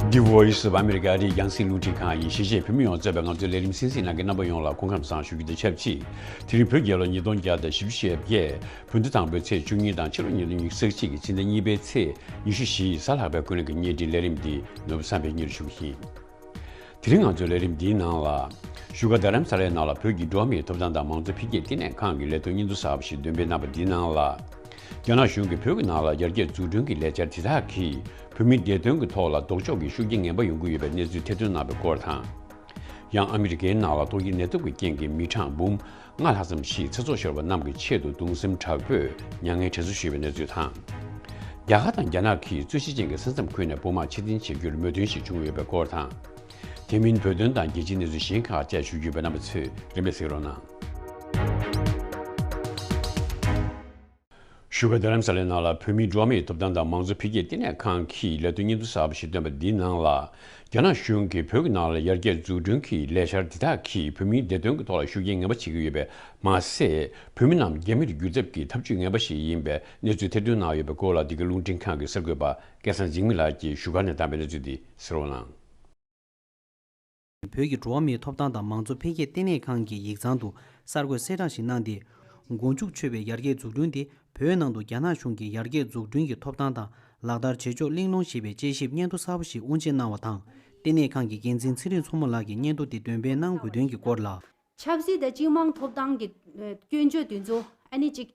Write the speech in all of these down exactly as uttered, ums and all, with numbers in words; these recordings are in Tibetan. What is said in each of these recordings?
The Voice of America ཨ་རིའི་རྒྱང་སྲིང་རླུང་འཕྲིན་ཁང་ཡིན། གཞིས་བྱེས་བོད་མི་ཡོངས་གཙོས་པའི་ང་ཚོའི་ལས་རིམ་གསན་གཟིགས་གནང་མཁན་རྣམ་པ་ཡོངས་ལ་སྐུ་ཁམས་བཟང་ཞུ་རྒྱུ་དང་ཆབས་ཅིག་དེ་རིང་བོད་རྒྱལ་ལོ་ཉིས་སྟོང་བརྒྱ་དང་བཞི་བཅུ་ཞེ་བརྒྱད། བོད་ཟླ་དང་པོའི་ཚེས་བཅུ་གཉིས་དང་ཕྱི་ལོ་ཉིས་སྟོང་ཉི་ཤུ་རྩ་གཅིག་གི་ཕྱི་ཟླ་གཉིས་པའི་ཚེས་ཉི་ཤུ་བཞི་གཟའ་ལྷག་པའི་ཀུན་གླེང་གི་བརྙན་འཕྲིན་ལས་རིམ་འདི་ནོར་བུ་བསམ་འཕེལ་གཉེར་ཞུ་གི་ཡིན། དེ་རིང་ང་ཚོའི་ལས་རིམ་འདིའི་ནང་ལ། བཞུགས་སྒར་རྡ་རམ་ས་ལའི་ནང་ལ་བོད་ཀྱི་འགྲོ་བ་མིའི་ཐོབ་ཐང་དང་མང་གཙོ་འཕེལ་རྒྱས་བསྟི་གནས་ཁང་གི་ལས་དོན་སྙན་ཐོ་གསར་པ་ཞིག་འདོན་སྤེལ་གནང་པ་འདིའི་ནང་ལ། རྒྱ་ནག་གཞུང་གིས་བོད་ཀྱི་ནང་ལ་ཡར་རྒྱས་འཛུགས་སྐྲུན་གྱི་ལས་འཆར་དེ་དག་གིས་བོད་མིའི་བདེ་དོན་གྱི་ཐོག་ལ་ལྡོག་ཕྱོགས་ཀྱི་ཤུགས་རྐྱེན་ངན་པ་ཡོང་གི་ཡོད་པའི་གནས་ཚུལ་ཐེར་འདོན་གནང་བའི་སྐོར་དང་། ཡང་ཨ་མི་རི་ཀའི་ནང་ལ་ཏོག་དབྱིབས་ནད་དུག་གི་རྐྱེན་གྱིས་མི་གྲངས་འབུམ་ལྔ་ལྷག་ཙམ་ཞིག་ཚེ་སྲོག་ཤོར་བ་རྣམས་ཀྱི་ཆེད་དུ་གདུང་སེམས་དྲག་པོས་མྱ་ངན་དྲན་གསོ་ཞུས་པའི་གནས་ཚུལ་དང་། རྒྱ་གར་དང་རྒྱ་ནག་གིས་རྩོད་གཞི་ཅན་གྱི་ས་མཚམས་ཁུལ་ནས་དཔུང་དམག་ཕྱིར་འཐེན་བྱེད་རྒྱུར་མོས་མཐུན་ཞིག་བྱུང་ཡོད་པའི་སྐོར་དང་། དེ་མིན་བོད་དོན་དང་རྒྱལ་སྤྱིའི་གནས་ཚུལ་གཞན་ཁག་བཅས་ཞུ་རྒྱུ་ཡོད་པས་རྣམ་པ་ཚོས་རིམ་པས་གཟིགས་རོགས་གནང་། བཞུགས་སྒར་རྡ་རམ་ས་ལའི་ནང་ལ་བོད་མིའི་འགྲོ་བ་མིའི་ཐོབ་ཐང་དང་མང་གཙོ་འཕེལ་རྒྱས་བསྟི་གནས་ཁང་གིས་ལས་དོན་སྙན་ཐོ་གསར་པ་ཞིག་བཏོན་པ་འདིའི་ནང་ལ། རྒྱ་ནག་གཞུང་གིས་བོད་ཀྱི་ནང་ལ་ཡར་རྒྱས་འཛུགས་སྐྲུན་གྱི་ལས་འཆར་དེ་དག་གིས་བོད་མིའི་བདེ་དོན་གྱི་ཐོག་ལ་ཤུགས་རྐྱེན་ངན་པ་བྱེད་ཀྱི་ཡོད་པས་མ་ཟད། བོད་མི་རྣམས་རྒྱ་མིར་བསྒྱུར་ཐབས་ཀྱི་ཐབས་ཇུས་ངན་པ་ཞིག་ཡིན་པའི་གནས་ཚུལ་ཐེར་འདོན་གནང་ཡོད་པའི་སྐོར་ལ། འདི་ག་རླུང་འཕྲིན་ཁང་གི་གསར་འགོད་པ་སྐལ་བཟང་འཇིགས་མེད་ལགས་ཀྱིས་བཞུགས་སྒར་ནས་བཏང་བའི་གནས་ཚུལ་འདི་གསན་རོགས་གནང་། བོད་ཀྱི་འགྲོ་བ་མིའི་ཐོབ་ཐང་དང་མང་གཙོ་འཕེལ་རྒྱས་བསྟི་གནས་ཁང་གི་ཡིག་ཚང་དུ་གསར་འགོད་གསལ་བསྒྲགས་ཤིག་གནང་སྟེ། མགོ་མཇུག་ཆོད་པའི་ཡར་རྒྱས་འཛུགས་སྐྲུན་དེ་བོད་ནང་དུ་རྒྱ་ནག་གཞུང་གིས་ཡར་རྒྱས་འཛུགས་སྐྲུན་གྱི་ཐོབ་ཐང་དང་ལག་བསྟར་བྱེད་ཕྱོགས་གླེང་སློང་ཞེས་པའི་དཔྱད་ཞིབ་སྙན་ཐོ་གསར་པ་ཞིག་དབུ་འབྱེད་གནང་བ་དང་། བསྟི་གནས་ཁང་གི་འགན་འཛིན་ཚེ་རིང་མཚོ་མོ་ལགས་ཀྱིས་སྙན་ཐོ་དེ་འདོན་སྤེལ་གནང་དགོས་དོན་གྱི་སྐོར་ལ། ཆབ་སྲིད་དང་སྤྱི་དམངས་ཐོབ་ཐང་གི་ཨ་སྐྱོན་བརྗོད་དེ་ཚོ་ཨ་ནི་ཅིག་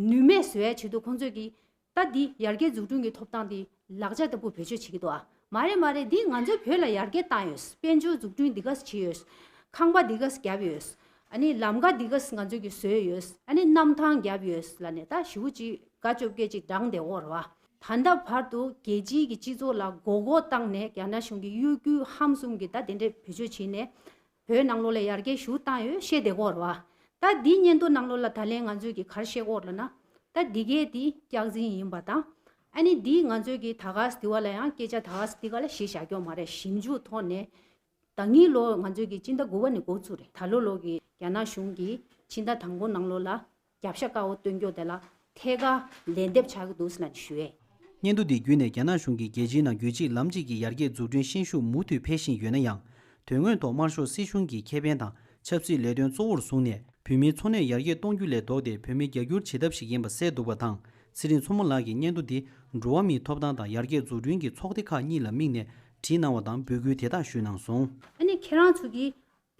ནུས་མེད་བཟོ་ཡའི་ཆེད་དུ་ཁོང་ཚོས་ཀྱིས་ད་འདི་ཡར་རྒྱས་འཛུགས་སྐྲུན་གྱི་ཐོབ་ཐང་འདི་ལག་ཆ་ལྟ་བུ་བེད་སྤྱོད་བྱེད་ཀྱི་འདུག་ཨ། མ་རེད་མ་རེད། འདི་ང་ཚོས་བོད་ལ་ཡར་རྒྱས་བཏང་ཡོད། དཔལ་འབྱོར་འཛུགས་སྐྲུན་འདི་ག་བྱས་ཡོད། ཁང་པ་འདི་ག་བརྒྱབ་ཡོད། ཨ་ནི་ལམ་ཀ་འདི་ག་ང་ཚོས་ཀྱིས་བཟོས་ཡོད། ཨ་ནི་གནམ་ཐང་བརྒྱབ་ཡོད་ལབ་ནས་ད་ཞེ་པོ་ཅིག་དགའ་སྐྱོ་སྐད་ཅིག་བགྲངས་བསྡད་ཡོད་རེད་བ། ད་ལྟ་བར་དུ་རྒྱལ་སྤྱིའི་གི་སྤྱི་ཚོགས་ལ་མགོ་སྐོར་བཏང་ནས་རྒྱ་ནག་གཞུང་གི་གཡོ་སྒྱུ་ཧམ་གསུམ་གྱི་ད་དེ་འདྲའི་བེད་སྤྱོད་བྱས་ནས། བོད་ནང་ལོགས་ལ་ཡར་རྒྱས་ཞེ་པོ་བཏང་ཡོད་བཤད་བསྡད་ཀྱི་ཡོད་རེད་བ། ད་འདི་སྙན་ཐོ་ནང་ལོགས་ལ་ད་ལན་ང་ཚོས་ཀྱིས་ག་རེ་བཤད་ཀྱི་ཡོད་རེད་ལབ་ན། ད་འདི་གས་འདི་སྐྱག་རྫུན་ཡིན་པ་དང་། ཨ་ནི་འདི་ང་ཚོས་ཀྱིས་ད་ག་སེ་འདི་བ་ལ་ཡང་སྐད་ཆ་ད་ག་སེ་འདི་ག་ལ་བཤད་བཞག་ཀྱི་ཡོད་མ་རེད། ཞིབ་འཇུག་ཐོག་ནས་ཟླ་ཉིན་ལོ་ང་ཚོས་ཀྱིས་སྤྱི་ཟླ་དགུ་པ་ནས་འགོ་བཙུགས་རེད། ད་ལོ་ལོ་གི་རྒྱ་ནག་གཞུང་གིས་ཕྱི་ཟླ་དང་པོ་ནང་ལོགས་ལ་རྒྱབ་ཤ་དཀར་པོ་སྟོན་རྒྱུ་དེ་ལ་ཐད་ཀར་ལན་འདེབས་ཆགས་ཀྱི་འདུག་ཟེར་ནས་ཞུ་ཡས། སྙན་ཐོ་འདི་བརྒྱུད་ནས་རྒྱ་ནག་གཞུང་གིས་རྒྱལ་སྤྱིའི་ནང་རྒྱུད་གཅིག་ལམ་གཅིག་གི་ཡར་རྒྱས་འཛུགས་སྐྲུན་ཤན་ཤུགས་མུ་མཐུད་འཕེལ་བཞིན་ཡོད་ན་ཡང་། དོན་དངོས་ཐོག་དམར་ཤོག་སྲིད་གཞུང་གི་ཁེ་ཕན་དང་ཆབ་སྲིད་ལས་དོན་གཙོ་བོར་བཟུང་ནས་བོད་མིའི་འཚོ་གནས་ཡར་རྒྱས་གཏོང་རྒྱུ་ལས་ལྡོག་སྟེ་བོད་མི་རྒྱ་སྒྱུར་བྱེད་ཐབས་ཤིག་ཡིན་པ་གསལ་འདུག་པ་དང་། ཚེ་རིང་མཚོ་མོ་ལགས་ཀྱིས་སྙན་ཐོ་འདི་འགྲོ་བ་མིའི་ཐོབ་ཐང་དང་ཡར་རྒྱས་འཛུགས་སྐྲུན་གྱི་ཚོགས་སྡེ་ཁག་གཉིས་ལ་དམིགས་ནས་བྲིས་གནང་བ་དང་འབོད་སྐུལ་དེ་དག་ཞུས་གནང་སོང་། ཨ་ནི་ཁྱེད་རང་ཚོ་གིས་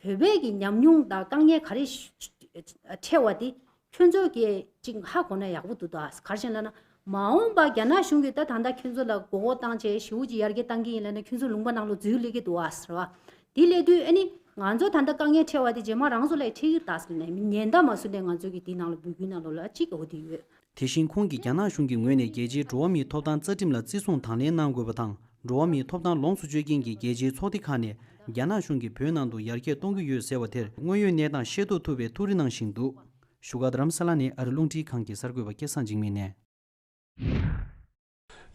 བོད་པའི་གི་ཉམས་མྱོང་དང་དཀའ་ངལ་ག་རེ་འཕྲད་པ་དེ་ཁྱོད་ཚོ་གིས་ཅིག་ཧ་གོ་ན་ཡག་པོ་འདུག་ད། ག་རེ་བྱས་ན་ན་མ་འོངས་པ་རྒྱ་ནག་གཞུང་གིས་ད་ད་ལྟ་ཁྱོད་ཚོ་ལ་མགོ་སྐོར་བཏང་བྱས་ཞེ་པོ་ཅིག་ཡར་རྒྱས་བཏང་གི་ཡིན་ལབ་ན་ཁྱོད་ཚོ་ལུང་པ་ནང་ལ་འཛུལ་སླེབས་ཀྱི་འདུག་ཨ་ཟེར་བ། དེ་སླེབས་དུས་ཨ་ནི་ང་ཚོ་ད་ལྟ་དཀའ་ངལ་འཕྲད་པ་དེ་རྗེས་མ་རང་ཚོ་ལ་འཕྲད་ཀྱི་ད་ཟེར་ནས་ཉེན་བརྡ་མ་བཟོས་ནས་ང་ཚོ་གིས་དེའི་ནང་ལ་འབོད་སྐུལ་གནང་ལོ་ལ་གཅིག་འོ་དེ་ཡོད། དེ་བཞིན་ཁོང་གིས་རྒྱ་ནག་གཞུང་གི་ངོས་ནས་རྒྱལ་སྤྱིའི་འགྲོ་བ་མིའི་ཐོབ་ཐང་རྩ་ཁྲིམས་ལ་བརྩི་སྲུང་དང་ལེན་གནང་དགོས་པ་དང་། འགྲོ་བ་མིའི་ཐོབ་ཐང་ལོངས་སུ་སྤྱོད་མཁན་གྱི་རྒྱལ་སྤྱིའི་ཚོགས་སྡེ་ཁག་ནས་རྒྱ་ནག་གཞུང་གིས་བོད་ནང་དུ་ཡར་རྒྱས་གཏོང་གི་ཡོད་ཟེར་བ་དེར་དངོས་ཡོད་གནས་སྟངས་ཤེས་རྟོགས་ཐུབ་པའི་ཐུགས་རེ་གནང་བཞིན་འདུག། བཞུགས་སྒར་རྡ་རམ་ས་ལ་ནས་ཨ་རི་རླུང་འཕྲིན་ཁང་གི་གསར་འགོད་པ་སྐལ་བཟང་འཇིགས་མེད་ནས།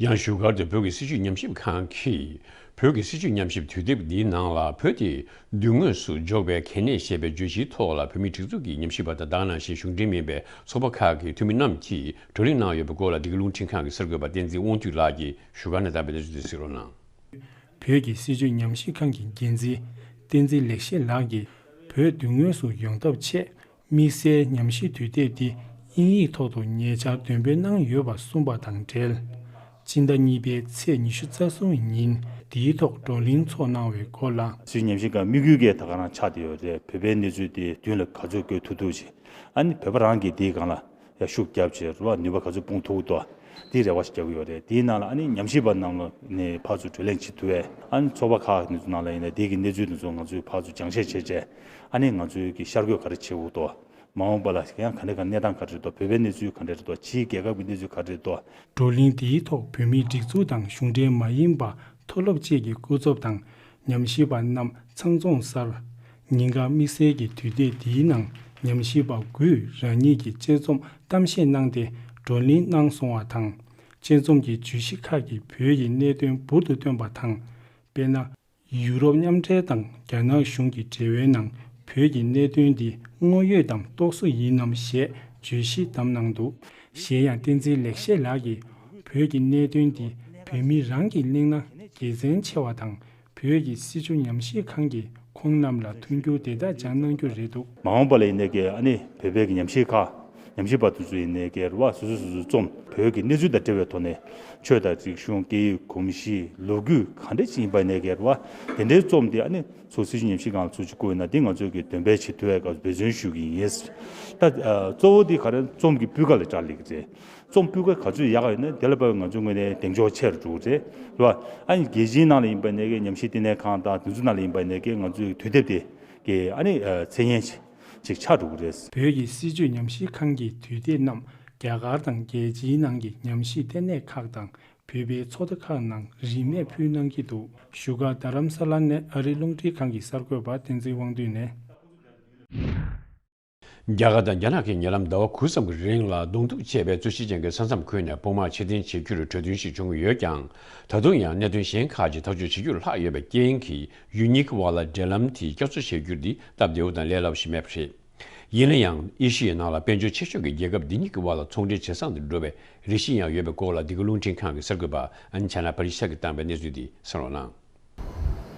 ཡང་བཞུགས་སྒར་དུ་བོད་ཀྱི་སྲིད་བྱུས་ཉམས་ཞིབ་ཁང་གིས། བོད་ཀྱི་སྲིད་བྱུས་ཉམས་ཞིབ་དུས་དེབ་འདིའི་ནང་ལ་བོད་དེ་མདུན་ངོས་སུ་འཇོག་པའི་གལ་གནད་ཞེས་པའི་བརྗོད་གཞིའི་ཐོག་ལ་བོད་མིའི་སྒྲིག་འཛུགས་ཀྱི་ཉམས་ཞིབ་པ་དང་དེ་ནང་བཞིན་གཞུང་འབྲེལ་མིན་པའི་ཚོགས་པ་ཁག་གི་འཐུས་མི་རྣམས་ཀྱིས་བགྲོ་གླེང་གནང་ཡོད་པའི་སྐོར་ལ། འདི་ག་རླུང་འཕྲིན་ཁང་གི་གསར་འགོད་པ་བསྟན་འཛིན་དབང་འདུས་ལགས་ཀྱིས་བཞུགས་སྒར་ནས་བཏང་བའི་གནས་ཚུལ་དེ་གཟིགས་རོགས་གནང་། བོད་ཀྱི་སྲིད་བྱུས་ཉམས་ཞིབ་ཁང་གི་འགན་འཛིན་བསྟན་འཛིན་ལེགས་བཤད་ལགས་ཀྱིས། བོད་མདུན་ངོས་སུ་ཡོང་ཐབས་ཆེད། དམིགས་བསལ་ཉམས་ཞིབ་དུས་དེབ་འདི་དབྱིན་ཡིག་ཐོག་ཏུ་ཉེ་ཆར་འདོན་སྤེལ་གནང་ཡོད་པ་གསུངས་པ་དང་འབྲེལ། སྤྱི་ཟླ་གཉིས་པའི་ཚེས་ཉི་ཤུ་རྩ་གསུམ་ཉིན་འདིའི་ཐོག་བགྲོ་གླེང་ཚོགས་གནང་བའི་སྐོར་ལ། སྲིད་བྱུས་ཉམས་ཞིབ་ཁང་དམིགས་ཡུལ་གྱི་ད་ག་རང་ཆགས་བསྡད་ཡོད་རེད། བོད་པའི་གནས་ཚུལ་དེ་མདུན་ལ་ག་ཚོད་འགོད་ཐུབ་ཐུབ་ཅིག། ཨ་ནི་བོད་པ་རང་གིས་འདིའི་སྒང་ལ་ཡ་ཤུགས་རྒྱབ་བྱས་རེད་བ། ནུས་པ་ག་ཚོད་སྤུངས་ཐུབ་ཀྱི་འདུག། འདི་རེ་བ་ཞིག་རྒྱག་གི་ཡོད་རེད། དེའི་ནང་ལ་ཨ་ནི་ཉམས་ཞིབ་པ་རྣམས་ལ་ནས་ཕར་ཚུར་བགྲོ་གླེང་བྱེད་ཐུབ་པས། ཨ་ནི་ཚོགས་པ་ཁག་ནས་ཚུར་ནང་ལ་ཡིན་ན་དེ་གི་གནས་ཚུལ་དེ་ཚོ་ང་ཚོས་ཕར་ཚུར་སྦྱང་བཤད་བྱས་བྱས། ཨ་ནི་ང་ཚོའི་གི་ཤར་བསྐྱོད་ག་རེ་བྱེད་དགོས་འདུག། མ་འོངས་པ་ལ་ཡང་ག་འདྲ་ག་གནས་སྟངས་ག་རེ་འདུག། བོད་པའི་གནས་ཚུལ་ག་འདྲ་རེད་འདུག། ཕྱིའི་རྒྱལ་ཁབ་ཀྱི་གནས་ཚུལ་ག་རེ་རེད་འདུག། བགྲོ་གླེང་འདིའི་ཐོག་བོད་མིའི་སྒྲིག་འཛུགས་དང་གཞུང་འབྲེལ་མ་ཡིན་པ་མཐོ་སློབ་བཅས་ཀྱི་སྐུ་ཚབ་དང་། ཉམས་ཞིབ་པ་རྣམས་ཚང་འཛོམས་སར། ཉིན་གང་དམིགས་བསལ་གྱི་དུས་དེབ་འདིའི་ནང་ཉམས་ཞིབ་པ་དགུས་རང་ཉིད་ཀྱི་དཔྱད་རྩོམ་གཏམ་བཤད་གནང་སྟེ་བགྲོ་གླེང་གནང་སོང་བ་དང་། དཔྱད་རྩོམ་གྱི་བརྗོད་གཞི་ཁག་གིས་བོད་ཀྱི་གནད་དོན་འབུར་དུ་བཏོན་པ་དང་། དཔེར་ན། ཡུ་རོབ་མཉམ་འབྲེལ་དང་རྒྱ་ནག་གཞུང་གི་འབྲེལ་བའི་ནང་བོད་ཀྱི་གནད་དོན་འདི་དངོས་ཡོད་དམ་རྟོག་བཟོ་ཡིན་ནམ་ཞེས་བརྗོད་གཞི་བདམས་གནང་འདུག། གཞན་ཡང་བསྟན་འཛིན་ལེགས་བཤད་ལགས་ཀྱིས་བོད་ཀྱི་གནད་དོན་འདི་བོད་མི་རང་གིས་གླེང་ན་དགེ་མཚན་ཆེ་བ་དང་། བོད་ཀྱི་སྲིད་བྱུས་ཉམས་ཞིབ་ཁང་གིས་ཁོང་རྣམས་ལ་མཐུན་འགྱུར་དེ་དག་སྦྱང་གནང་རྒྱུ་རེད་འདུག། མ་འོངས་པ་ལ་ཡིན་ནའི་གི་ཨ་ནི་བོད་པའི་གི་ཉམས་ཞིབ་ཁག་ཉམས་ཞིབ་པ་དེ་ཚོ་ཡིན་ནའི་གི་རེད་བ། སོ་སོ་སོ་སོའི་རྩོམ་བོད་ཀྱི་གནས་ཚུལ་དང་འབྲེལ་བའི་ཐོག་ནས་ཆོས་དང་རིག་གཞུང་སྐད་ཡིག་གོམས་གཤིས་ལོ་རྒྱུས་ག་འདྲ་ཅིག་ཡིན་པ་ཡིན་ནའི་གི་རེད་བ། དེ་འདྲའི་རྩོམ་དེ་ཨ་ནི་ཚོ་སྲིད་བྱུས་ཉམས་ཞིབ་ཁང་ལ་ཚུར་ཅིག་བསྐུར་ཡོད་ན་དེ་ང་ཚོས་གི་འདོན་སྤེལ་བྱེད་ཐུབ་ཡས་སྐབས་སུ་འབད་བརྩོན་ཞུ་གི་ཡིན། ད་ཨ་གཙོ་བོ་དེ་ག་རེ་རྩོམ་གྱི་སྤུས་ཀ་ལ་བཀྲག་ལས་ཀྱི་རེད། རྩོམ་སྤུས་ཀ་ག་ཚོད་ཡག་ཡོད་ན་དེ་ལ་དཔག་པའི་ང་ཚོའི་ངོས་ནས་གདེང་འཇོག་ཆེ་རུ་འགྲོ་གི་རེད། རེད་བ། ཨ་ནི་རྒྱལ་སྤྱིའི་ནང་ལ་ཡིན་པ་ནས་ཀྱི་ཉམས་ཞིབ་ལྟེ་གནས་ཁང་དང་དེ་ཚོ་ནང་ལ་ཡིན་པ་ནས་ཀྱི་ང་ཚོའི་དུས་དེབ་དེ་གི་ཨ་ནི་ཨ་མཚན་སྙན་ཅིག་ཆགས་འགྲོ་གི་རེད། བོད་ཀྱི་སྲིད་བྱུས་ཉམས་ཞིབ་ཁང་གི་དུས་དེབ་རྣམས་རྒྱ་གར་དང་རྒྱལ་སྤྱིའི་ནང་གི་ཉམས་ཞིབ་ལྟེ་གནས་ཁག་དང་བོད་པའི་ཚོགས་སྡེ་ཁག་ནང་རིན་མེད་ཕུལ་གནང་གི་འདུག། བཞུགས་སྒར་རྡ་རམ་ས་ལ་ནས་ཨ་རི་རླུང་འཕྲིན་ཁང་གི་གསར་འགོད་པ་བསྟན་འཛིན་དབང་འདུས་ནས། རྒྱ་གར་དང་རྒྱ་ནག་གིས་ཉེ་ལམ་ཟླ་བ་དགུ་ཙམ་གྱི་རིང་ལ་གདོང་ཐུག་ཆེ་བའི་རྩོད་གཞི་ཅན་གྱི་ས་མཚམས་ཁུལ་ནས་དཔུང་དམག་ཕྱིར་འཐེན་བྱེད་རྒྱུར་གྲོས་མཐུན་ཞིག་བྱུང་ཡོད་ཀྱང་། ད་དུང་ཡང་གནད་དོན་གཞན་ཁག་ཅིག་ཐག་གཅོད་བྱེད་རྒྱུར་ལྷག་ཡོད་པའི་རྐྱེན་གྱིས་ཡུལ་གཉིས་ཀྱི་དབར་ལ་འབྲེལ་ལམ་དེ་བསྐྱར་གསོ་བྱེད་རྒྱུ་འདི་སྟབས་བདེ་བོ་དང་ལས་སླ་པོ་ཞིག་མེད་པ་རེད། ཡིན་ན་ཡང་ཨེ་ཤི་ཡའི་ནང་ལ་དཔལ་འབྱོར་ཆེ་ཤོས་ཀྱི་རྒྱལ་ཁབ་འདི་གཉིས་ཀྱི་དབར་ལ་ཚོང་འབྲེལ་ཇེ་བཟང་དུ་འགྲོ་བའི་རེ་ཞིག་ཡང་ཡོད་པའི་སྐོར་ལ་འདི་ག་རླུང་འཕྲིན་ཁང་གི་གསར་འགོད་པ་ཨན་ཆ་ན་པ་རི་ཤ་གིས་བཏང་པའི་གནས་ཚུལ་འདི་གསན་རོགས་གནང་།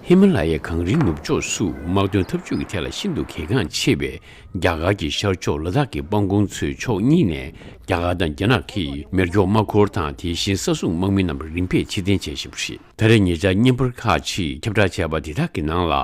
ཧི་མ་ལ་ཡའི་གངས་རིའི་ནུབ་ཕྱོགས་སུ་དམག་དོན་འཐབ་ཇུས་ཀྱི་ཐད་ལ་ཤིན་ཏུ་གལ་འགངས་ཆེ་བའི་རྒྱ་གར་གྱི་ཤར་ཕྱོགས་ལ་དྭགས་ཀྱི་དཔལ་འཁོར་མཚོའི་ཕྱོགས་གཉིས་ནས་རྒྱ་གར་དང་རྒྱ་ནག་གིས་མེ་སྒྱོགས་དམག་འཁོར་དང་དེ་བཞིན་ས་སྲུང་དམག་མི་རྣམས་རིམ་པས་ཕྱིར་འཐེན་བྱེད་བཞིན་པ་རེད། ད་རེས་ཉེ་ཆར་བརྙན་པར་ཁག་ཅིག་ཁྱབ་བསྒྲགས་བྱས་པ་དེ་དག་གི་ནང་ལ།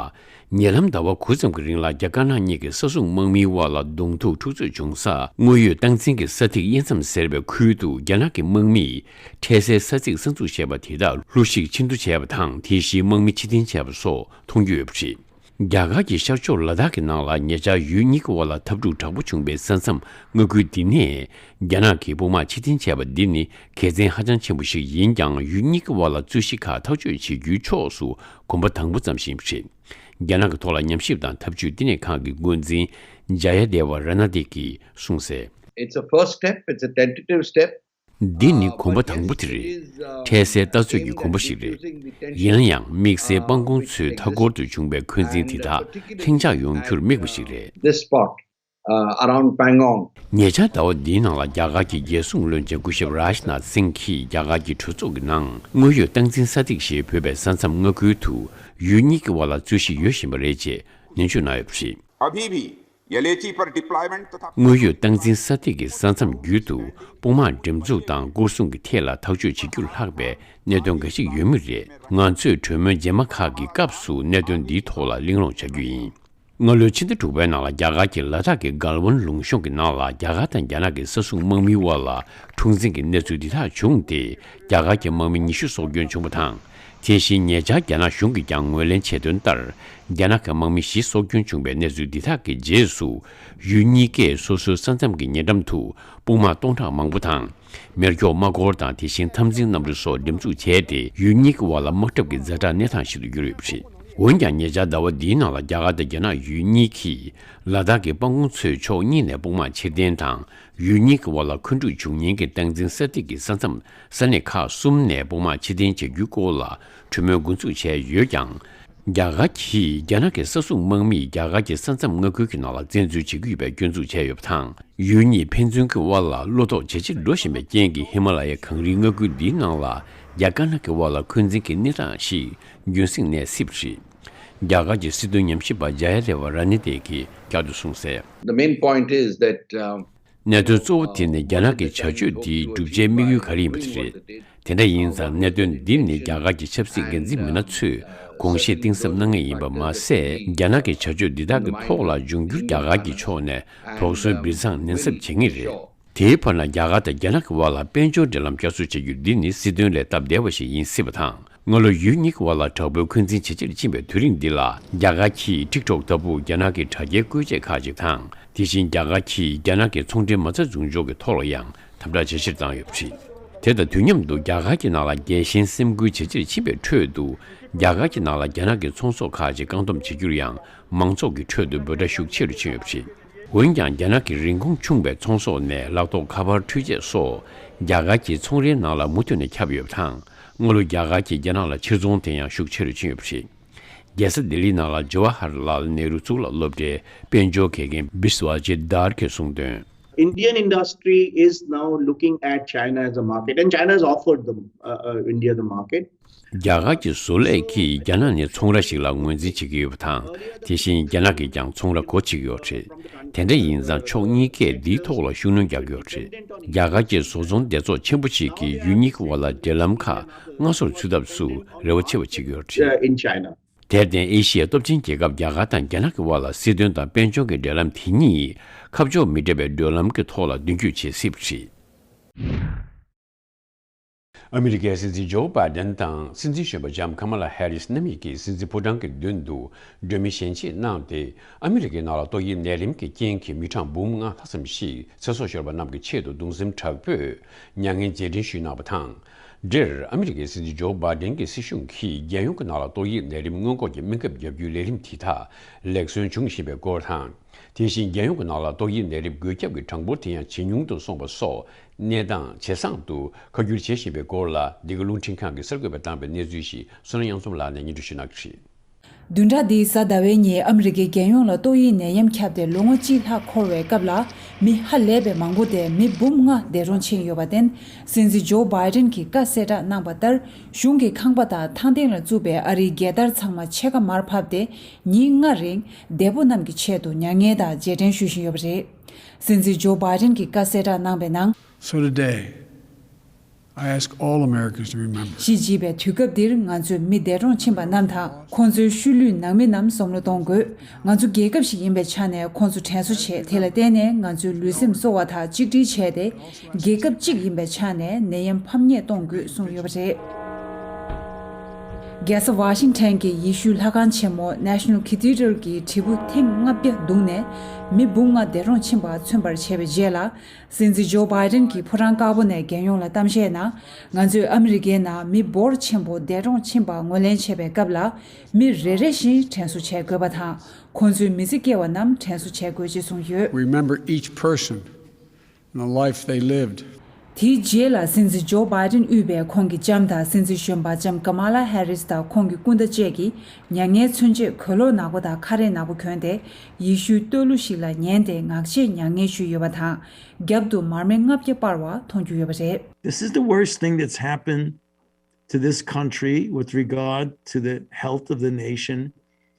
ཉེ་ལམ་ཟླ་བ་དགུ་ཙམ་གྱི་རིང་ལ་རྒྱ་དཀར་ནག་གཉིས་ཀྱི་ས་སྲུང་དམག་མིའི་དབར་ལ་གདོང་ཐུག་འཁྲུག་རྩོད་བྱུང་ས་དངོས་ཡོད་སྟངས་འཛིན་གྱི་ས་ཐིག་དབྱེ་མཚམས་ཟེར་བའི་ཁུལ་དུ་རྒྱ་ནག་གི་དམག་མིས་འཕྲལ་སེལ་ས་ཚིགས་གསར་འཛུགས་བྱས་པ་དེ་དག་ལྷུ་བཞིག་ཕྱིར་བསྡུ་བྱས་པ་དང་དེ་བཞིན་དམག་མི་ཕྱིར་འཐེན་བྱས་པ་སོགས་མཐོང་རྒྱུ་ཡོད་པ་རེད། རྒྱ་གར་གྱི་ཤར་ཕྱོགས་ལ་དྭགས་ཀྱི་ནང་ལ་ཉེ་ཆར་ཡུལ་གཉིས་ཀྱི་དབར་ལ་འཐབ་འཁྲུག་དྲག་པོ་བྱུང་བའི་ས་མཚམས་མངའ་ཁུལ་འདི་ནས་རྒྱ་ནག་གིས་དཔུང་དམག་ཕྱིར་འཐེན་བྱས་པ་འདི་ནི་དགེ་མཚན་ཧ་ཅང་ཆེན་པོ་ཞིག་ཡིན་ཀྱང་ཡུལ་གཉིས་ཀྱི་དབར་ལ་རྩོད་གཞི་ཁག་ཐག་གཅོད་བྱེད་རྒྱུའི་ཕྱོགས་སུ་གོམ་པ་དང་པོ་ཙམ་ཞིག་ཡིན་པ་རེད། རྒྱ་ནག་གི་ཐོག་ལ་ཉམས་ཞིབ་དང་འཐབ་ཇུས་བསྟི་གནས་ཁང་གི་འགོ་འཛིན་ཇ་ཡ་དེ་བ་ར་ན་དེ་གིས་གསུངས་གསལ། It's a first step, it's a tentative step. འདི་ནི་གོམ་པ་དང་པོ་དེ་རེད། འཕྲལ་སེལ་ལྟ་ཚོད་ཀྱི་གོམ་པ་ཞིག་རེད། ཡིན་ན་ཡང་དམིགས་བསལ་སྤང་གོང་མཚོའི་མཐའ་འཁོར་དུ་བྱུང་བའི་འཁོན་འཛིན་དེ་དག་ལྷིང་འཇགས་ཡོང་རྒྱུར་དམིགས་པ་ཞིག་རེད། This spot, uh, around Pangong. ཉེ་ཆར་ཟླ་བ་འདིའི་ནང་ལ་རྒྱ་གར་གྱི་རྒྱལ་སྲུང་བློན་ཆེན་སྐུ་ཞབས་རཱཇ་ནཱཐ་སིང་གིས་རྒྱ་གར་གྱི་གྲོས་ཚོགས་ཀྱི་ནང་དངོས་ཡོད་སྟངས་འཛིན་ས་ཐིག་ཞེས་འབོད་པའི་ས་མཚམས་མངའ་ཁུལ་དུ་ཡུལ་གཉིས་ཀྱི་དབར་ལ་རྩོད་གཞི་ཡོད་བཞིན་པ་རེད་ཅེས་ནན་བརྗོད་གནང་ཡོད་པ་རེད། अभी भी एलएसी पर डिप्लॉयमेंट तथा དངོས་ཡོད་སྟངས་འཛིན་ས་ཐིག་གི་ས་མཚམས་བརྒྱུད་དུ་དཔུང་དམག་འགྲེམས་འཛུགས་དང་སྐོར་སྲུང་གི་ཐད་ལ་ཐག་གཅོད་བྱེད་རྒྱུར་ལྷག་པའི་གནད་དོན་འགའ་ཞིག་ཡོད་མུས་རེད། ང་ཚོས་གྲོས་མོལ་རྗེས་མ་ཁག་གི་སྐབས་སུ་གནད་དོན་འདིའི་ཐོག་ལ་གླེང་སློང་བྱ་རྒྱུ་ཡིན། སྔ་ལོའི་ཕྱི་ཟླ་དྲུག་པའི་ནང་ལ་རྒྱ་གར་གྱིས་ལ་དྭགས་ཀྱི་གལ་ཝན་ལུང་གཤོང་གི་ནང་ལ་རྒྱ་གར་དང་རྒྱ་ནག་གི་ས་སྲུང་དམག་མིའི་དབར་ལ་འཁྲུག་འཛིང་གི་གནས་ཚུལ་འདི་དག་བྱུང་སྟེ་རྒྱ་གར་གྱི་དམག་མི་ཉི་ཤུ་སྲོག་སྐྱོན་བྱུང་བ་དང་། དེ་བཞིན་ཉེ་ཆར་རྒྱ་ནག་གཞུང་གིས་ཀྱང་ངོས་ལེན་བྱས་དོན་ལྟར། རྒྱ་ནག་གི་དམག་མི་བཞི་སྲོག་སྐྱོན་བྱུང་བའི་གནས་ཚུལ་འདི་དག་གི་རྗེས་སུ། ཡུལ་གཉིས་ཀས་སོ་སོའི་ས་མཚམས་ཀྱི་ཉེ་འགྲམ་དུ་དཔུང་དམག་སྟོང་ཕྲག་མང་པོ་དང་། མེ་སྒྱོགས་དམག་འཁོར་དང་དེ་བཞིན་འཐབ་འཛིང་གནམ་གྲུ་སོགས་འགྲེམས་འཛུགས་བྱས་ཏེ་ཡུལ་གཉིས་ཀྱི་དབར་ལ་དམག་འཁྲབ་ཀྱི་ཛ་དྲག་གནས་སྟངས་ཤིག་ཏུ་གྱུར་ཡོད་པ་རེད། འོན་ཀྱང་ཉེ་ཆར་ཟླ་བ་འདིའི་ནང་ལ་རྒྱ་གར་དང་རྒྱ་ནག་ཡུལ་གཉིས་ཀྱིས་ལ་དྭགས་ཀྱི་དཔལ་གོང་མཚོའི་ཕྱོགས་གཉིས་ནས་དཔུང་དམག་ཕྱིར་འཐེན་དང་། ཡུལ་གཉིས་ཀྱི་དབར་ལ་འཁོན་འཁྲུག་འབྱུང་ཉེན་གྱི་སྟངས་འཛིན་ས་ཐིག་གི་ས་མཚམས་ས་གནས་ཁག་གསུམ་ནས་དཔུང་དམག་ཕྱིར་འཐེན་བྱ་རྒྱུའི་སྐོར་ལ་གྲོས་མོལ་འགོ་འཛུགས་བྱས་ཡོད་ཀྱང་། རྒྱ་གར་གྱིས་རྒྱ་ནག་གི་ས་སྲུང་དམག་མིས་རྒྱ་གར་གྱི་ས་མཚམས་མངའ་ཁུལ་གྱི་ནང་ལ་བཙན་འཛུལ་བྱེད་ཀྱི་ཡོད་པའི་སྐྱོན་འཛུགས་བྱས་ཡོད་པ་དང་། ཡུལ་གཉིས་ཕན་ཚུན་གྱི་དབར་ལ་བློ་དོགས་ཇེ་ཆེར་འགྲོ་བཞིན་པའི་རྐྱེན་གྱིས་ཧི་མ་ལ་ཡའི་གངས་རིའི་མངའ་ཁུལ་འདིའི་ནང་ལ་རྒྱ་དཀར་ནག་གི་དབར་ལ་འཁོན་འཛིན་གྱི་གནས་སྟངས་ཤིག་རྒྱུན་སྲིང་གནས་སྲིད་པ་རེད། རྒྱ་གར་གྱི་སྲིད་དོན་ཉམས་ཞིབ་པ་ཇ་ཡ་དེ་བ་ར་ནི་དེ་གིས་བསྐྱར་དུ་གསུངས་གསལ། The main point is that, um, གནད་དོན་གཙོ་བོ་དེ་ནི་རྒྱ་ནག་གི་བྱ་སྤྱོད་འདིའི་བསྒྲུབ་བྱའི་དམིགས་ཡུལ་ག་རེ་ཡིན་པ་དེ་རེད། དེ་འདྲ་ཡིན་ཙང་གནད་དོན་འདི་ནི་རྒྱ་གར་གྱི་ཆབ་སྲིད་འགན་འཛིན་མི་སྣ་ཚོས་དགོངས་བཞེས་གཏིང་ཟབ་གནང་ངེས་ཡིན་པ་མ་ཟད། རྒྱ་ནག་གི་བྱ་སྤྱོད་འདི་དག་གི་ཐོག་ལ་འབྱུང་འགྱུར་རྒྱ་གར་གྱི་ཕྱོགས་ནས་དོགས་ཟོན་སྦྱིན་བསང་ནན་གསབ་བྱེད་ངེས་རེད། དེའི་བར་ན་རྒྱ་གར་དང་རྒྱ་ནག་གི་དབར་ལ་དཔལ་འབྱོར་འབྲེལ་ལམ་བསྐྱར་གསོ་བྱ་རྒྱུ་འདི་ནི་སྲིད་དོན་ལས་སྟབས་བདེ་བ་ཞིག་ཡིན་སྲིད་པ་དང་། སྔ་ལོ་ཡུལ་གཉིས་ཀྱི་དབར་ལ་དྲག་པོའི་འཁོན་འཛིན་ཇེ་ཆེར་ཕྱིན་པའི་དུས་རིང་འདི་ལ་རྒྱ་གར་གྱིས་ཊིག་ཊོག་ལྟ་བུ་རྒྱ་ནག་གི་དྲ་རྒྱའི་བཀོལ་ཆས་ཁག་ཅིག་དང་། དེ་བཞིན་རྒྱ་གར་གྱིས་རྒྱ་ནག་གི་ཚོང་འབྲེལ་མ་རྩ་འཛུགས་འཇོག་གི་ཐོག་ལ་ཡང་དམ་དྲག་ཇེ་ཆེར་བཏང་ཡོད་པ་རེད། དེ་དང་དུས་མཉམ་དུ་རྒྱ་གར་གྱི་ནང་ལ་རྒྱལ་ཞེན་སེམས་འགུལ་ཇེ་ཆེར་ཕྱིན་པའི་ཁྲོད་དུ་རྒྱ་གར་གྱི་ནང་ལ་རྒྱ་ནག་གི་ཚོང་ཟོག་ཁག་ཅིག་བཀག་སྡོམ་བྱེད་རྒྱུར་ཡང་མང་ཚོགས་ཀྱི་ཁྲོད་དུ་འབོད་སྒྲ་ཤུགས་ཆེ་རུ་ཕྱིན་ཡོད་པ་རེད། འོན་ཀྱང་རྒྱ་ནག་གི་རིན་གོང་ཆུང་བའི་ཚོང་ཟོག་ནས་ལག་ཐོགས་ཁ་པར་འཕྲུལ་ཆས་སོགས་རྒྱ་གར་གྱི་ཚོང་རའི་ནང་ལ་མུ་མཐུད་ནས་ཁྱབ་ཡོད་པ་དང་། སྔ་ལོ་རྒྱ་གར་གྱིས་རྒྱ་ནག་ལ་ཕྱིར་ཚོང་དེ་ཡང་ཤུགས་ཆེ་རུ་ཕྱིན་ཡོད་པ་རེད། རྒྱལ་ས་ལྡི་ལིའི་ནང་ལ་ཇ་ཝ་ཧར་ལཱལ་ནེ་རུ་གཙུག་ལག་སློབ་གྲྭའི་དཔལ་འབྱོར་དགེ་རྒན་བི་སུ་ཝ་ཇིད་དར་གྱིས་གསུངས་དོན། Indian industry is now looking at China as a market, and China has offered them, uh, uh, India the market. རྒྱ་གར་གྱི་བཟོ་ལས་ཀྱིས་རྒྱ་ནག་ནི་ཚོང་ར་ཞིག་ལ་ངོས་འཛིན་བྱེད་ཀྱི་ཡོད་པ་དང་། དེ་བཞིན་རྒྱ་ནག་གིས་ཀྱང་ཚོང་ར་སྒོ་ཕྱེ་གི་ཡོད་རེད། དེ་འདྲ་ཡིན་ཙང་ཕྱོགས་གཉིས་ཀས་འདིའི་ཐོག་ལ་ཤུགས་སྣོན་རྒྱག་གི་ཡོད་རེད། རྒྱ་གར་གྱི་བཟོ་ཚོང་སྡེ་ཚོགས་ཆེན་པོ་ཞིག་གིས་ཡུལ་གཉིས་ཀྱི་དབར་ལ་འབྲེལ་ལམ་ཁག་སྔ་སོར་ཚུད་ཐབས་སུ་རེ་བ་ཆེ་བ་བྱེད་ཀྱི་ཡོད་རེད། uh, in China. དེར་བརྟེན་ཨེ་ཤི་ཡའི་སྟོབས་ཆེན་རྒྱལ་ཁབ་རྒྱ་གར་དང་རྒྱ་ནག་གི་དབར་ལ་སྲིད་དོན་དང་དཔལ་འབྱོར་གྱི་འབྲེལ་ལམ་དེ་གཉིས་ཁ་ཕྱོགས་མི་འདྲ་བའི་མདུན་ལམ་གྱི་ཐོག་ལ་མདུན་སྐྱོད་བྱེད་སྲིད་པ་རེད། ཨ་མི་རི་ཀའི་སྲིད་འཛིན་ཇོ་བྷའི་ཌེན་དང་སྲིད་འཛིན་གཞོན་པ་ལྕམ་ཁ་མ་ལ་ཧེ་རིས་རྣམ་གཉིས་ཀྱིས་སྲིད་འཛིན་ཕོ་བྲང་གི་མདུན་དུ་སྒྲོན་མེ་ཞལ་འབྱེད་གནང་སྟེ། ཨ་མི་རི་ཀའི་ནང་ལ་ཏོག་དབྱིབས་ནད་རིམས་ཀྱི་རྐྱེན་གྱིས་མི་གྲངས་འབུམ་ལྔ་ལྷག་ཙམ་ཞིག་ཚེ་སྲོག་ཤོར་བ་རྣམས་ཀྱི་ཆེད་དུ་གདུང་སེམས་དྲག་པོས་མྱ་ངན་རྗེས་དྲན་ཞུས་གནང་བ་དང་། འདིར་ཨ་མི་རི་ཀའི་སྲིད་འཛིན་ཇོ་བྷའི་ཌེན་གྱི་སྲིད་གཞུང་གིས་རྒྱལ་ཡོངས་ཀྱི་ནང་ལ་ཏོག་དབྱིབས་ནད་རིམས་སྔོན་འགོག་གི་སྨན་ཁབ་བརྒྱབ་རྒྱུའི་ལས་རིམ་དེ་དག་ལེགས་སོན་བྱུང་བཞིན་པའི་སྐོར་དང་། དེ་བཞིན་རྒྱལ་ཡོངས་ཀྱི་ནང་ལ་ཏོག་དབྱིབས་ནད་རིམས་འགོས་ཁྱབ་ཀྱི་གྲངས་འབོར་དེ་ཡང་ཇེ་ཉུང་དུ་སོང་བ་སོགས་གནས་སྟངས་ཇེ་བཟང་དུ་ཁ་བསྒྱུར་བྱེད་བཞིན་པའི་སྐོར་ལ། འདི་ག་རླུང་འཕྲིན་ཁང་གིས་གསར་འགོད་པར་བཏང་པའི་གནས་ཚུལ་ཞིག་བསོད་ནམས་དབྱངས་འཛོམས་ལགས་ནས་སྙན་སྒྲོན་ཞུ་གནང་གི་རེད། བདུན་ཕྲག་འདིའི་གཟའ་ཟླ་བའི་ཉིན་ཨ་མི་རི་ཀའི་རྒྱལ་ཡོངས་ལ་ཏོག་དབྱིབས་ནད་ཡམས་ཁྱབ་སྟེ་ལོ་ངོ་གཅིག་ལྷག་འཁོར་བའི་སྐབས་ལ། མི་ཧ་ལས་པའི་མང་པོ་དེ་མི་འབུམ་ལྔ་འདས་གྲོངས་ཕྱིན་ཡོད་པར་བརྟེན། སྲིད་འཛིན་ཇོ་བྷའི་ཌེན་གྱིས་བཀའ་གསལ་བསྒྲགས་གནང་བ་ལྟར། གཞུང་གི་ཁང་པ་དང་ཐང་སྟེང་ལ་བཙུགས་པའི་ཨ་རིའི་རྒྱལ་དར་ཚང་མ་ཕྱེད་ཀ་མར་ཕབ་སྟེ། ཉིན་ལྔ་རིང་འདས་པོ་རྣམས་ཀྱི་ཆེད་དུ་མྱ་ངན་དང་རྗེས་དྲན་ཞུ་བཞིན་ཡོད་པ་རེད། སྲིད་འཛིན་ཇོ་བྷའི་ཌེན་གྱིས་བཀའ་གསལ་བསྒྲགས་གནང་བའི་ནང་། So today, I ask all Americans to remember. གཞིས་བྱེས་པའི་དུས་སྐབས་འདིར་ང་ཚོས་མི་འདས་གྲོངས་ཕྱིན་པ་རྣམས་དང་། ཁོང་ཚོའི་ཤུལ་ལུས་ནང་མི་རྣམས་བསམ་བློ་གཏོང་དགོས། ང་ཚོ་རྒྱལ་ཁབ་ཞིག་ཡིན་པའི་ཆ་ནས་ཁོང་ཚོ་དྲན་གསོ་བྱས། དེ་ལ་བརྟེན་ནས་ང་ཚོའི་ལུས་སེམས་གསོ་བ་དང་གཅིག་སྒྲིལ་བྱས་ཏེ། རྒྱལ་ཁབ་གཅིག་ཡིན་པའི་ཆ་ནས་ནད་ཡམས་ཕམ་ཉེས་གཏོང་དགོས་གསུངས་ཡོད་པ་རེད། རྒྱལ་ས་ཝ་ཤིང་ཊོན་གྱི་ཡེ་ཤུའི་ལྷ་ཁང་ཆེན་མོ་National Cathedral གྱི་དྲིལ་བུ་ཐེངས་ལྔ་བརྒྱ་བརྡུངས་ནས་མི་འབུམ་ལྔ་འདས་གྲོངས་ཕྱིན་པ་མཚོན་པར་བྱས་པའི་རྗེས་ལ། སྲིད་འཛིན་ཇོ་བྷའི་ཌེན་གྱིས་ཕོ་བྲང་དཀར་པོ་ནས་རྒྱལ་ཡོངས་ལ་གཏམ་བཤད་ནང་། ང་ཚོས་ཨ་མི་རི་ཀའི་ནང་མི་འབོར་ཆེན་པོ་འདས་གྲོངས་ཕྱིན་པ་ངོས་ལེན་བྱེད་པའི་སྐབས་ལ། མི་རེ་རེ་བཞིན་དྲན་གསོ་བྱེད་དགོས་པ་དང་། ཁོང་ཚོའི་མི་ཚེ་སྐྱེལ་བ་རྣམས་དྲན་གསོ་བྱེད་དགོས་ཅེས་གསུངས་ཡོད། Remember each person and the life they lived. དེའི་རྗེས་ལ་སྲིད་འཛིན་ཇོ་བྷའི་ཌེན་དབུས་པའི་ཁོང་གི་ལྕམ་དང་། སྲིད་འཛིན་གཞོན་པ་ལྕམ་ཀ་མ་ལ་ཧེ་རིས་དང་ཁོང་གི་སྐུ་ཟླ་བཅས་ཀྱིས་མྱ་ངན་མཚོན་ཆེད་གོས་ལོག་ནག་པོ་དང་ཁ་རས་ནག་པོ་གྱོན་ཏེ། ཡེ་ཤུའི་བསྟོད་གླུ་ཞིག་ལ་ཉན་ཏེ་ངག་བཅད་མྱ་ངན་ཞུས་ཡོད་པ་དང་། རྒྱབ་ཏུ་མར་མེ་ལྔ་བརྒྱ་སྤར་བ་མཐོང་རྒྱུ་ཡོད་པ་རེད། This is the worst thing that's happened to this country with regard to the health of the nation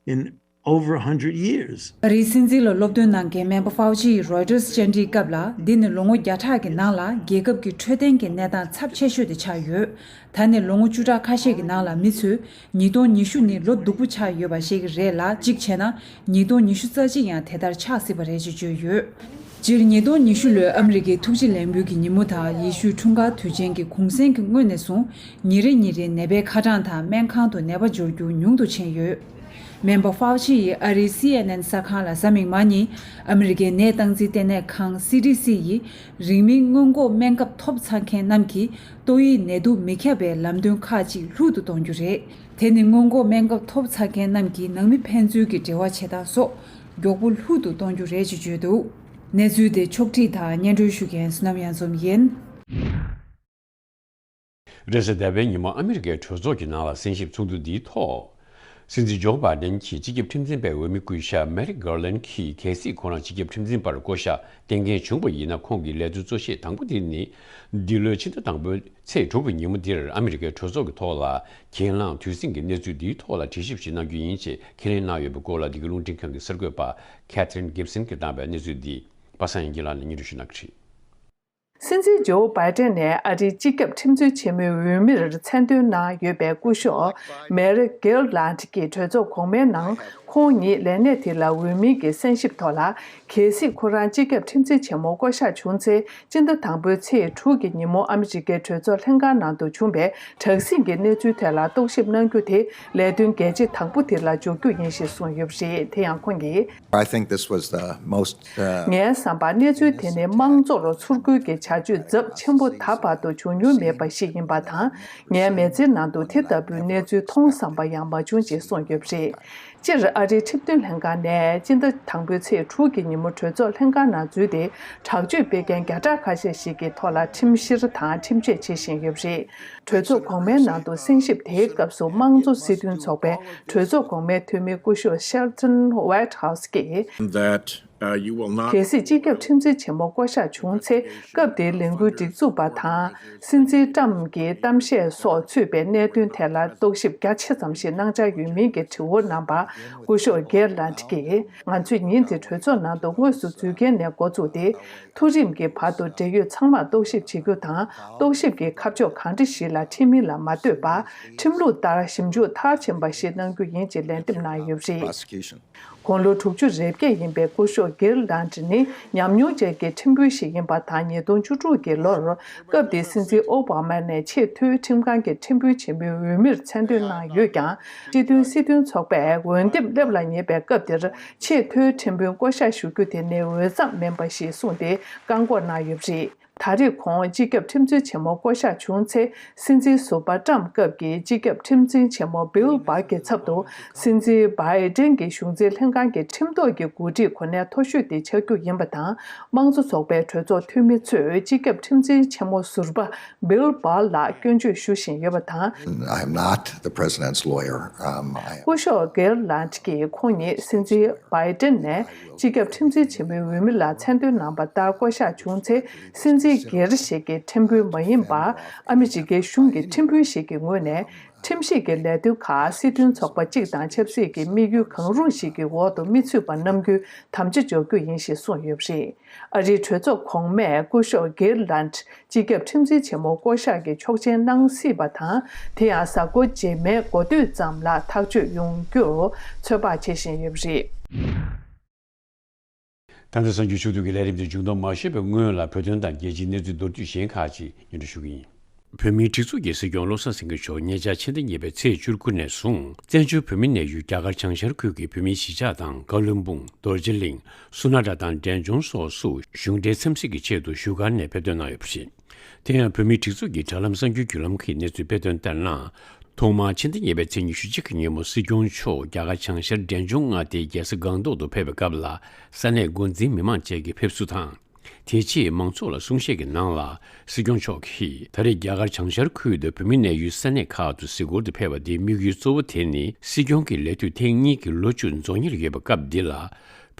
in over a hundred years. ཨ་རིའི་སྲིད་འཛིན་ལ་སློབ་སྟོན་གནང་མཁན་སྨན་པ་ཧྥའོ་ཆི་ཡིས་རོའི་ཊར་བཅར་འདྲིའི་སྐབས་ལ། འདི་ནི་ལོ་ངོ་བརྒྱ་ཕྲག་གི་ནང་ལ་རྒྱལ་ཁབ་ཀྱི་འཕྲོད་བསྟེན་གྱི་གནས་སྟངས་ཚབས་ཆེ་ཤོས་དེ་ཆགས་ཡོད། ད་ནི་ལོ་ངོ་བཅུ་ཕྲག་ཁ་ཤས་ཀྱི་ནང་ལ་མི་ཚོས་ཉིས་སྟོང་ཉི་ཤུ་ནི་ལོ་སྡུག་པོ་ཆགས་ཡོད་པ་ཤེས་ཀྱི་རེད་ལ། གཅིག་བྱས་ན་ཉིས་སྟོང་ཉི་ཤུ་རྩ་གཅིག་ཡང་དེ་ལྟར་ཆགས་སྲིད་པ་རེད་ཅེས་བརྗོད་ཡོད། སྤྱིར་ཉིས་སྟོང་ཉི་ཤུ་ལོའི་ཨ་མི་རི་ཀའི་ཐུགས་རྗེ་ལེགས་འབུལ་གྱི་ཉིན་མོ་དང་། ཡེ་ཤུའི་འཁྲུངས་སྐར་དུས་ཆེན་གྱི་གུང་གསེང་གི་སྔོན་ནས་བཟུང་། ཉིན་རེ་ཉིན་རེ་ནད་པའི་ཁ་གྲངས་དང་སྨན་ཁང་དུ་ནད་པ་འབྱོར་རྒྱུ་ཉུང་དུ་ཕྱིན་ཡོད། སྨན་པ་ཧྥའོ་ཆི་ཡིས་ཨ་རིའི་སི་ཨེན་ཨེན་གསར་ཁང་ལ་གཟའ་མིག་དམར་ཉིན། ཨ་མི་རི་ཀའི་ནད་སྟངས་འཛིན་ལྟེ་གནས་ཁང་སི་ཌི་སི་ཡིས། རིང་མིན་སྔོན་འགོག་སྨན་ཁབ་ཐོབ་ཚར་མཁན་རྣམས་ཀྱིས་ཏོག་དབྱིབས་ནད་དུག་མི་ཁྱབ་པའི་ལམ་སྟོན་ཁག་ཅིག་ལྷུག་ཏུ་གཏོང་རྒྱུ་རེད། དེ་ནི་སྔོན་འགོག་སྨན་ཁབ་ཐོབ་ཚར་མཁན་རྣམས་ཀྱིས་ནང་མི་ཕན་ཚུན་གྱི་འབྲེལ་བ་བྱེད་སྟངས་སོགས་མགྱོགས་པོ་ལྷུག་ཏུ་གཏོང་རྒྱུ་རེད་ཅེས་བརྗོད་འདུག་གནས་ཚུལ་དེ་ཕྱོགས་བསྒྲིགས་དང་སྙན་སྒྲོན་ཞུ་མཁན་བསོད་ནམས་གཡང་འཛོམས་ཡིན། རེས་གཟའ་ཟླ་བའི་ཉིན་མོ་ཨ་མི་རི་ཀའི་གྲོས་ཚོགས་ཀྱི་ནང་ལ་གསན་ཞིབ་ཚོགས་འདུ་འདིའི་ཐོག་སྲིད་འཛིན་ཇོ་བྷའི་ཌེན་གྱིས་སྤྱི་ཁྱབ་ཁྲིམས་འཛིན་པའི་འོས་མི་སྐུ་ཞབས་མེ་རིག་གྷར་ལན་གྱིས། གལ་སྲིད་ཁོ་རང་སྤྱི་ཁྱབ་ཁྲིམས་འཛིན་པར་བསྐོ་བཞག་གཏན་འཁེལ་བྱུང་བ་ཡིན་ན། ཁོང་གི་ལས་དོན་གཙོ་ཆེ་དང་པོ་དེ་ནི། འདི་ལོའི་ཕྱི་ཟླ་དང་པོའི་ཚེས་དྲུག་གི་ཉིན་མོ་འདིར་ཨ་མི་རི་ཀའི་གྲོས་ཚོགས་ཀྱི་ཐོག་ལ་གྱེན་ལངས་དུས་ཟིང་གི་གནས་ཚུལ་འདིའི་ཐོག་ལ་དྲི་ཞིབ་ཞིག་གནང་རྒྱུ་ཡིན་ཅེས་ཁས་ལེན་གནང་ཡོད་པའི་སྐོར་ལ། འདི་ག་རླུང་འཕྲིན་ཁང་གི་གསར་འགོད་པ་ཁེ་ཐི་རིན་གིབ་སན་གྱིས་བཏང་པའི་གནས་ཚུལ་འདི་པ་སངས་དབྱངས་སྐྱིད་ལགས་ནས་སྙན་སྒྲོན་ཞུ་གནང་གི་རེད། སྲིད་འཛིན་ཇོ་བྷའི་ཌེན་ནས་ཨ་རིའི་སྤྱི་ཁྱབ་ཁྲིམས་རྩོད་ཆེན་མོའི་འོས་མིར་མཚན་འདོན་གནང་ཡོད་པའི་སྐུ་ཞབས་མེ་རི་གྷར་ལན་གྱིས་གྲོས་ཚོགས་གོང་མའི་ནང་ཁོང་ཉིད་ལས་གནས་དེ་ལ་འོས་མིན་གྱི་གསན་ཞིབ་ཐོག་ལ། གལ་སྲིད་ཁོ་རང་སྤྱི་ཁྱབ་ཁྲིམས་རྩོད་ཆེན་མོ་བསྐོ་གཞག་བྱུང་ཚེ། སྤྱི་ཟླ་དང་པོའི་ཚེས་དྲུག་གི་ཉིན་མོ་ཨ་མི་རི་ཀའི་གྲོས་ཚོགས་ལྷན་ཁང་ནང་དུ་བྱུང་བའི་དྲག་ཟིང་གི་གནས་ཚུལ་ཐད་ལ་རྟོག་ཞིབ་གནང་རྒྱུ་དེ་ལས་དོན་གལ་ཆེ་དང་པོ་དེ་ལ་འཇོག་རྒྱུ་ཡིན་ཞེས་གསུངས་ཡོད་པ་རེད། དེ་ཡང་ཁོང་གིས། I think this was the most, uh, ངའི་བསམ་པར་གནས་ཚུལ་དེ་ནི་དམངས་གཙོར་ཚུར་རྒོལ་གྱི་བྱ་སྤྱོད་ཚབས་ཆེན་པོ་ད་བར་དུ་བྱུང་མྱོང་མེད་པ་ཞིག་ཡིན་པ་དང་། ངའི་མི་ཚེའི་ནང་དུ་དེ་ལྟ་བུའི་གནས་ཚུལ་མཐོང་བསམ་པ་ཡང་མ་བྱུང་ཅེས་གསུངས་ཡོད་པ་རེད། སྤྱིར་ཨ་རིའི་ཁྲིམས་དོན་ལྷན་ཁང་ནས་སྤྱི་ཟླ་དང་པོའི་ཚེས་དྲུག་གི་ཉིན་མོ་གྲོས་ཚོགས་ལྷན་ཁང་ནང་འཛུལ་ཏེ། དྲག་སྤྱོད་སྤེལ་མཁན་བརྒྱ་ཕྲག་ཁ་ཤས་ཤིག་གི་ཐོག་ལ་ཁྲིམས་བཤེར་དང་ཁྲིམས་ཆད་བྱེད་བཞིན་ཡོད་པ་རེད། གྲོས་ཚོགས་གོང་མའི་ནང་དུ་གསན་ཞིབ་དེའི་སྐབས་སུ་དམངས་གཙོ་སྲིད་དོན་ཚོགས་པའི་གྲོས་ཚོགས་གོང་མའི་འཐུས་མི་སྐུ་ཞབས་ཤེལ་ཏོན་ཝེ་ཊི་ཧའུ་སི་གིས། That Uh, you will not གལ་སྲིད་སྤྱི་ཁྱབ་ཁྲིམས་འཛིན་ཆེན་མོ་བསྐོ་གཞག་བྱུང་ཚེ། སྐབས་དེའི་ལས་འགུལ་སྒྲིག་འཛུགས་པ་དང་། སྲིད་འཛིན་ཏྲམ་གྱི་གཏམ་བཤད་སོགས་ཚུད་པའི་གནད་དོན་ཐད་ལ་རྟོག་ཞིབ་རྒྱ་ཆེ་ཙམ་ཞིག་གནང་འཆར་ཡོད་མིན་གྱི་དྲི་བ་གནང་བར། སྐུ་ཞབས་གེར་ལན་གྱིས། ང་ཚོས་ཉིན་དེ་གྲོས་ཚོགས་ནང་དུ་དངོས་སུ་འཛུལ་མཁན་ནས་འགོ་བཙུགས་ཏེ། མཐོ་རིམ་གྱི་བར་དུ་འབྲེལ་ཡོད་ཚང་མར་རྟོག་ཞིབ་བྱེད་རྒྱུ་དང་། རྟོག་ཞིབ་ཀྱི་ཁ་ཕྱོགས་གང་འདྲ་ཞིག་ལ་ཁྲིམས་མིང་ལ་མ་ལྟོས་པར། ཁྲིམས་ལུགས་ལྟར་ཞིབ་འཇུག་མཐར་ཕྱིན་པ་ཞིག་གནང་རྒྱུ་ཡིན་ཅེས་ལན་འདེབས་གནང་ཡོད་པ་རེད། Prosecution. དགུང་ལོ་དྲུག་ཅུ་རེ་བརྒྱད་ཡིན་པའི་སྐུ་ཞབས་གེར་ལན་ནི་ཉམས་མྱོང་ཅན་གྱི་ཁྲིམས་དཔོན་ཞིག་ཡིན་པ་དང་། ཉིས་སྟོང་བཅུ་དྲུག་གི་ལོར་སྐབས་དེའི་སྲིད་འཛིན་ཨོ་བྷ་མ་ནས་ཆེས་མཐོའི་ཁྲིམས་ཁང་གི་ཁྲིམས་དཔོན་ཆེན་མོའི་འོས་མིར་མཚན་འདོན་གནང་ཡོད་ཀྱང་། སྤྱི་མཐུན་སྲིད་དོན་ཚོགས་པས་འོས་འདེམས་སླེབས་ལ་ཉེ་བའི་སྐབས་དེར་ཆེས་མཐོའི་ཁྲིམས་དཔོན་བསྐོ་གཞག་ཞུ་རྒྱུ་དེ་ནི་འོས་འཚམ་མིན་པ་ཞིག་གསུངས་ཏེ་བཀག་འགོག་གནང་ཡོད་པ་རེད། ད་རེས་ཁོང་སྤྱི་ཁྱབ་ཁྲིམས་འཛིན་ཆེན་མོ་བསྐོ་གཞག་བྱུང་ཚེ། སྲིད་འཛིན་ཟུར་པ་ཏྲམ་སྐབས་ཀྱི་སྤྱི་ཁྱབ་ཁྲིམས་འཛིན་ཆེན་མོ་བིལ་བར་གྱི་ཚབ་ཏུ། སྲིད་འཛིན་བྷའི་ཏན་གྱི་གཞུང་འཛིན་ལྷན་ཁང་གི་ཁྲིམས་ཐོག་གི་འགོ་ཁྲིད་གོ་གནས་མཐོ་ཤོས་དེ་ཆགས་རྒྱུ་ཡིན་པ་དང་། དམངས་གཙོ་ཚོགས་པའི་གྲོས་ཚོགས་འཐུས་མི་ཚོས་སྤྱི་ཁྱབ་ཁྲིམས་འཛིན་ཆེན་མོ་ཟུར་པ་བིལ་བར་ལ་སྐྱོན་བརྗོད་ཞུ་བཞིན་ཡོད་པ་དང་། I am not the president's lawyer. Um, I am སྐུ་ཞབས་གེར་ལན་གྱིས་ཁོང་ཉིད་སྲིད་འཛིན་བྷའི་ཏན་ནས་སྤྱི་ཁྱབ་ཁྲིམས་འཛིན་ཆེན་མོའི་འོས་མི་ལ་མཚན་འདོན་གནང་པ་ལྟར་བསྐོ་གཞག་བྱུང་ཚེ། སྲིད་འཛིན་སྒེར་ཞིག་གི་ཁྲིམས་དཔོན་མ་ཡིན་པར། ཨ་མི་རི་ཀའི་གཞུང་གི་ཁྲིམས་དཔོན་ཞིག་གི་ངོས་ནས། ཁྲིམས་ཞིབ་ཀྱི་ལས་དོན་ཁག་སྲིད་དོན་ཚོགས་པ་གཅིག་དང་ཆབ་སྲིད་ཀྱི་དམིགས་ཡུལ་གང་རུང་ཞིག་གི་འོག་ཏུ་མི་ཚུད་པ་གནང་རྒྱུའི་དམ་བཅའ་འཇོག་རྒྱུ་ཡིན་ཞེས་གསུངས་ཡོད་པ་རེད། ཨ་རིའི་གྲོས་ཚོགས་གོང་མས་སྐུ་ཞབས་གེར་ལན་སྤྱི་ཁྱབ་ཁྲིམས་འཛིན་ཆེན་མོ་བསྐོ་གཞག་གི་ཆོག་མཆན་གནང་སྲིད་པ་དང་། དེ་ཡང་གཟའ་འཁོར་རྗེས་མའི་འགོ་སྟོད་ཙམ་ལ་ཐག་གཅོད་ཡོང་རྒྱུར་ཚོད་དཔག་བྱེད་བཞིན་ཡོད་པ་རེད། ད་ལྟ་གསར་འགྱུར་ཕྱོགས་བསྡུས་ཀྱི་ལས་རིམ་དེ་མཇུག་བསྡོམས་མ་ཞུས་པའི་སྔོན་ལ། བོད་དོན་དང་རྒྱལ་སྤྱིའི་གནས་ཚུལ་མདོར་བསྡུས་གཞན་ཁག་ཅིག་སྙན་སྒྲོན་ཞུ་གི་ཡིན། བོད་མིའི་སྒྲིག་འཛུགས་ཀྱི་སྲིད་སྐྱོང་བློ་བཟང་སེང་གེ་མཆོག་ཉེ་ཆར་ཕྱི་ཟླ་གཉིས་པའི་ཚེས་བཅུ་དགུ་ནས་བཟུང་། བཙན་བྱོལ་བོད་མིའི་གནས་ཡུལ་རྒྱ་གར་བྱང་ཤར་ཁུལ་གྱི་བོད་མིའི་གཞིས་ཆགས་དང་། ཀ་ལོན་སྦུག་རྡོ་རྗེ་གླིང་། སུ་ན་ཁྲ་དང་འབྲས་ལྗོངས་སོགས་སུ་གཞུང་འབྲེལ་འཚམས་གཟིགས་ཀྱི་ཆེད་དུ་བཞུགས་སྒར་ནས་ཕེབས་ཐོན་གནང་ཡོད་པ་རེད། དེ་ཡང་བོད་མིའི་སྒྲིག་འཛུགས་ཀྱི་དྲ་ལམ་གསར་འགྱུར་བརྒྱུད་ལམ་གྱིས་གནས་ཚུལ་སྤེལ་དོན་ལྟར་ན། ཐོག་མར་ཕྱི་ཟླ་གཉིས་པའི་ཚེས་ཉི་ཤུ་གཅིག་གི་ཉིན་མོ་སྲིད་སྐྱོང་མཆོག་རྒྱ་གར་བྱང་ཤར་འབྲས་ལྗོངས་མངའ་སྡེའི་རྒྱལ་ས་སྒང་ཏོག་ཏུ་ཕེབས་པའི་སྐབས་ལ། ས་གནས་འགོ་འཛིན་མི་མང་བཅས་ཀྱི་ཕེབས་བསུ་དང་། དེ་རྗེས་མང་ཚོགས་ལ་གསུང་བཤད་ཀྱི་ནང་ལ། སྲིད་སྐྱོང་མཆོག་གིས་ད་རེས་རྒྱ་གར་བྱང་ཤར་ཁུལ་དུ་བོད་མིའི་གནས་ཡུལ་ས་གནས་ཁག་ཏུ་གཟིགས་སྐོར་དུ་ཕེབས་པ་དེའི་དམིགས་ཡུལ་གཙོ་བོ་དེ་ནི། སྲིད་སྐྱོང་གི་ལས་དུས་ཐེངས་གཉིས་ཀྱི་ལོ་མཇུག་རྫོགས་ཉེར་ཡོད་པའི་སྐབས་འདི་ལ།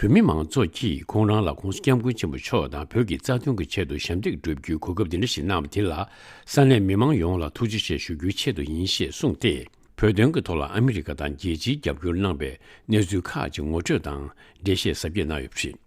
བོད་མི་མང་ཚོགས་ཀྱིས་ཁོང་རང་ལ་༸གོང་ས་༸སྐྱབས་མགོན་ཆེན་པོ་མཆོག་དང་བོད་ཀྱི་རྩ་དོན་གྱི་ཆེད་དུ་ཞབས་འདེགས་སྒྲུབ་རྒྱུའི་གོ་སྐབས་འདི་འདྲ་ཞིག་གནང་བ་དེ་ལ། ས་གནས་མི་མང་ཡོངས་ལ་ཐུགས་རྗེ་ཆེ་ཞུ་རྒྱུའི་ཆེད་དུ་ཡིན་ཞེས་གསུངས་ཏེ། བོད་དོན་གྱི་ཐོག་ལ་ཨ་མི་རི་ཀ་དང་རྒྱལ་སྤྱིའི་རྒྱབ་སྐྱོར་གནང་བའི་གནས་ཚུལ་ཁག་ཅིག་ངོ་སྤྲོད་དང་འགྲེལ་བཤད་གཟབ་རྒྱས་གནང་ཡོད་པ་རེད།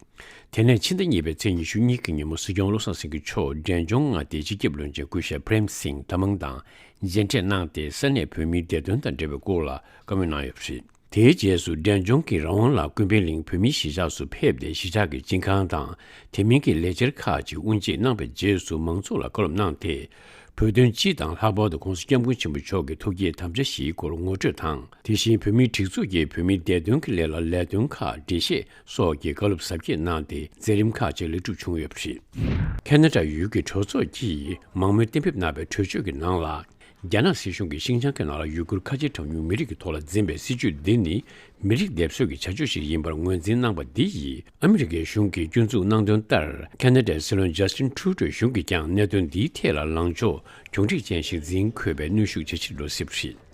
དེ་ནས་ཕྱི་ཟླ་གཉིས་པའི་ཚེས་ཉི་ཤུ་གཉིས་ཀྱི་ཉིན་མོ་སྲིད་སྐྱོང་བློ་བཟང་སེང་གེ་མཆོག་འབྲས་ལྗོངས་མངའ་སྡེའི་སྤྱི་ཁྱབ་བློན་ཆེན་སྐུ་ཞབས་པྲེམ་སིང་དྷ་མང་དང་མཇལ་འཕྲད་གནང་སྟེ། ས་གནས་བོད་མིའི་བདེ་དོན་དང་འབྲེལ་བའི་སྐོར་ལ་བཀའ་མོལ་གནང་ཡོད་པ་རེད། དེའི་རྗེས་སུ་འབྲས་ལྗོངས་ཀྱི་རང་དབང་ལ་ཀུན་ཕན་གླིང་བོད་མིའི་གཞིས་ཆགས་སུ་ཕེབས་ཏེ། གཞིས་ཆགས་ཀྱི་སྤྱི་ཁང་དང་དེ་མིན་གྱི་ལས་འཆར་ཁག་ཅིག་དབུ་འབྱེད་གནང་བའི་རྗེས་སུ། མང་ཚོགས་ལ་བཀའ་སློབ་གནང་སྟེ། བོད་དོན་སྤྱི་དང་ལྷག་པར་དུ་༸གོང་ས་༸སྐྱབས་མགོན་ཆེན་པོ་མཆོག་གི་ཐུགས་བསྐྱེད་དམ་བཅའ་བཞིའི་སྐོར་ངོ་སྤྲོད་དང་། དེ་བཞིན་བོད་མིའི་སྒྲིག་འཛུགས་ཀྱིས་བོད་མིའི་བདེ་དོན་གྱི་སླད་ལ་ལས་དོན་ཁག་འགྲེལ་བཤད་སོགས་ཀྱི་བཀའ་སློབ་གཟབ་རྒྱས་གནང་སྟེ། མཛད་རིམ་ཁག་ཅིག་ལེགས་གྲུབ་བྱུང་ཡོད་པ་རེད། ཁ་ན་ཌ་ཡུལ་གྱི་གྲོས་ཚོགས་ཀྱིས་མང་མོས་གཏན་འབེབས་གནང་བའི་གྲོས་ཆོད་ཀྱི་ནང་ལ། རྒྱ་ནག་སྲིད་གཞུང་གིས་ཤིན་ཅང་གི་ནང་ལ་ཡུ་གུར་ཁ་ཆེ་གྲངས་ཉུང་མི་རིགས་ཀྱི་ཐོག་ལ་འཛིན་པའི་སྲིད་བྱུས་འདི་ནི། མི་རིགས་སྡེབ་གསོད་ཀྱི་བྱ་སྤྱོད་ཞིག་ཡིན་པར་ངོས་འཛིན་གནང་བ་འདི་ཡིས། ཨ་མི་རི་ཀའི་གཞུང་གིས་སྐྱོན་འཛུགས་གནང་དོན་ལྟར། ཁ་ན་ཌའི་སྲིད་བློན་ཇཱ་སི་ཊིན་ཊུ་ཌོ་གཞུང་གིས་ཀྱང་གནད་དོན་འདིའི་ཐད་ལ་ལངས་ཕྱོགས་གྱོང་འཕྲིག་ཅན་ཞིག་འཛིན་དགོས་པའི་གནོན་ཤུགས་ཇེ་ཆེར་འགྲོ་སྲིད་པ་རེད།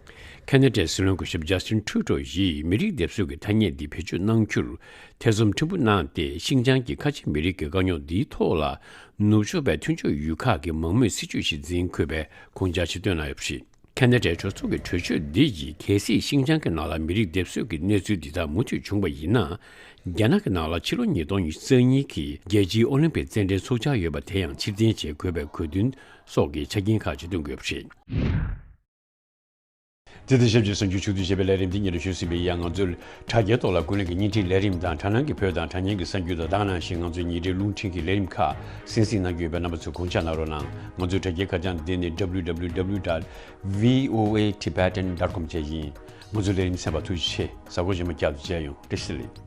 ཁ་ན་ཌའི་སྲིད་བློན་སྐུ་ཞབས་ཇཱ་སི་ཊིན་ཊུ་ཌོ་ཡིས་མི་རིགས་སྡེབ་གསོད་ཀྱི་ཐ་སྙད་འདི་བེད་སྤྱོད་གནང་རྒྱུར་ཐེ་ཚོམ་ཕྲན་བུ་གནང་སྟེ། ཤིན་ཅང་གི་ཁ་ཆེ་མི་རིགས་ཀྱི་དཀའ་རྙོག་འདིའི་ཐོག་ལ། ནུབ་ཕྱོགས་པའི་མཐུན་ཕྱོགས་ཡུལ་ཁག་གི་མང་མོས་སྲིད་བྱུས་ཤིག་འཛིན་དགོས་པའི་དགོངས་འཆར་ཞིག་བཏོན་གནང་ཡོད་པ་རེད། ཁ་ན་ཌའི་གྲོས་ཚོགས་ཀྱི་གྲོས་ཆོད་འདི་ཡིས། གལ་སྲིད་ཤིན་ཅང་གི་ནང་ལ་མི་རིགས་སྡེབ་གསོད་ཀྱི་གནས་ཚུལ་འདི་དག་མུ་མཐུད་བྱུང་བ་ཡིན་ན། རྒྱ་ནག་གི་ནང་ལ་ཕྱི་ལོ་ཉིས་སྟོང་ཉི་ཤུ་རྩ་གཉིས་ཀྱི་རྒྱལ་སྤྱིའི་ཨོ་ལིམ་པིག་རྩེད་འགྲན་འཚོགས་འཆར་ཡོད་པ་དེ་ཡང་ཕྱིར་འཐེན་བྱེད་དགོས་པའི་དགོས་འདུན་སོགས་ཀྱི་ཆ་རྐྱེན་ཁག་ཅིག་བཏོན་དགོས་པ་རེད། དེ་དང་ཞབས་ཀྱི་གསར་འགྱུར་ཕྱོགས་བསྡུས་བྱས་པའི་ལས་རིམ་འདི་སྙན་སྒྲོན་ཞུས་ཟིན་པ་ཡིན། ང་ཚོའི་དྲ་རྒྱའི་ཐོག་ལ་ཀུན་གླེང་གི་བརྙན་འཕྲིན་ལས་རིམ་དང་། དྲ་སྣང་གི་བོད་དང་དྲ་བརྙན་གྱི་གསར་འགྱུར་དང་། ད་ག་ནང་བཞིན་ང་ཚོའི་ཉིན་རེའི་རླུང་འཕྲིན་གྱི་ལས་རིམ་ཁག་གསན་གཟིགས་གནང་རྒྱུ་ཡོད་པས། རྣམ་པ་ཚོས་དགོངས་འཇགས་གནང་རོགས་གནང་། ང་ཚོའི་དྲ་རྒྱའི་ཁ་བྱང་འདི་ནི་W W W dot V O A Tibetan dot com བཅས་ཡིན། ང་ཚོའི་ལས་རིམ་གསན་པར་ཐུགས་རྗེ་ཆེ། གཟའ་འཁོར་རྗེས་མ་བསྐྱར་དུ་མཇལ་ཡོང་། བཀྲ་ཤིས་བདེ་ལེགས།